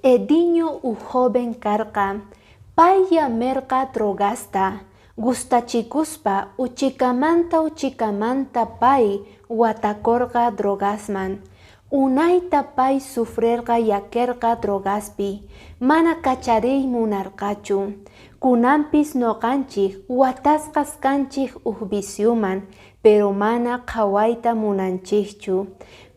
Edinho uj joven karqa, pay llamerqa drogasta, gustachikuspa uchikamanta uchikamanta pay watakorqa drogasman. Unayta pay sufrerqa llakerqa drogaspi, mana kachariy munarqachu. Kunanpis noqanchik watasqas kanchik uj vicioman, pero mana qhawayta munanchikchu.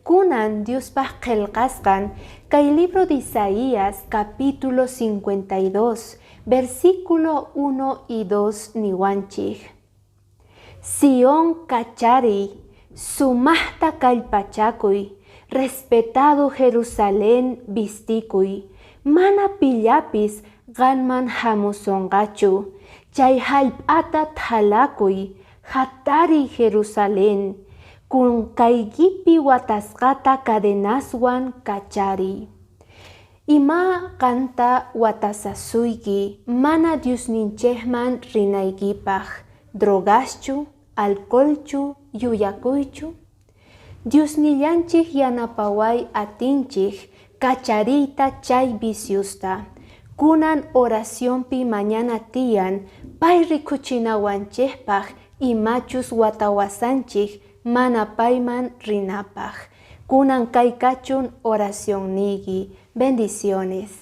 Kunan Diospaj qhelqasqan kay libro de Isaías capítulo 52, versículo 1 y 2 niwanchik. Sion kachariy, sumajta kallpachakuy, respetado Jerusalén vistikuy, mana pillapis qanman jamusonqachu, chay hallp'ata thalakuy, hatariy Jerusalén, kunkaykipi watasqata cadenaswan kachariy. Ima qanta watasasuyki mana Diosninchikman rinaykipaq, drogaschu, alcoholchu, yuyakuychu? Diosnillanchik yanapaway atinchik kachariyta chay viciosta. Kunan oracionpi mañana tiyan pay rikuchinawanchikpaq imachus watawasanchik mana payman rinapaq. Kunan kay kachun oracionniyki. Bendiciones.